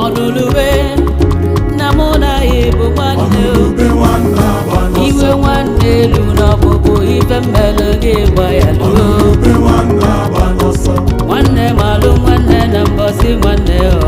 Ọnụlube na mụ na ya bụ nwanne o. Ọnụlube nwanne agba n'ọsọ. Iwe nwanne elu n'ọbụbụ ife mmelụ gị gba ya luo. Ọnụlube nwanne agba n'ọsọ. Nwanne malụ nwanne na mbọsị nwanne ọ.